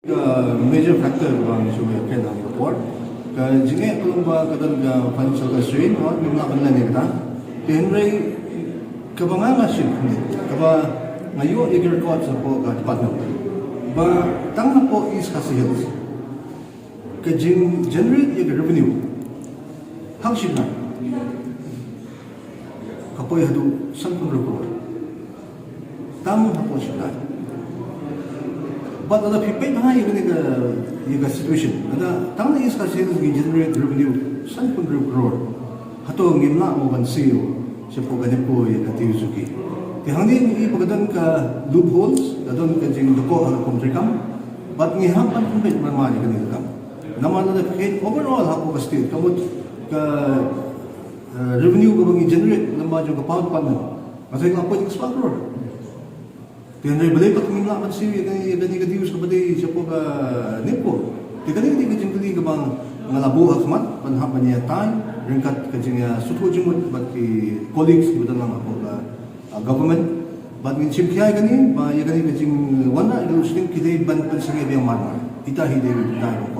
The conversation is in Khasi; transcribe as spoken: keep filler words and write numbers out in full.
Ka major factor ba ngi shu ïa kren ha kane ka por ka jingeh ka long ba ka don ka financial constraint, ngim lah ban leh ïa kata. Te hynrei kaba nga nga shim, kaba nga ïoh ïa ka record hapoh ka department, ba tang hapoh East Khasi Hills ka jing generate ïa ka revenue ha ka shipnai ka poi haduh sanphew hynriew klur. Tang hapoh shipnai. Bad lada phi peit bha ïa kane ka, ïa ka situation, lada tang na East Khasi Hills ngi generate revenue sanphew hynriew klur, hato ngim lah mo ban siew shapoh ka NEEPCO ïa ka dues jong ki? Te hangne ngi i ba ka don ka loopholes, ka don ka jingdkoh ha ka kum treikam. Bad ngi hap ban pynbeit marmar ïa kane ka kam. Namar lada phi peit overall hapoh ka state, ka mut ka, eh, revenue kaba ngi generate lyngba jong ka power department, nga tharai ka la poi jingspah klur. Te hynrei balei pat ngim lah ban siew ïa kane, ïa kane ka dues kaba dei shapoh ka NEEPCO? Te kane ka dei ka jingkylli kaba nga la buh ha khmat ban hap ban ïatai ryngkat ka jingïasngewthuh jingmut bad ki colleagues kiba don lang hapoh ka, ah, government. Bad ngin shim khia ïa kane, ba ïa kane ka jingwanrah ïa ka load shedding ki dei ban pynsangeh biang marmar. Kita hi dei ka jingkylli.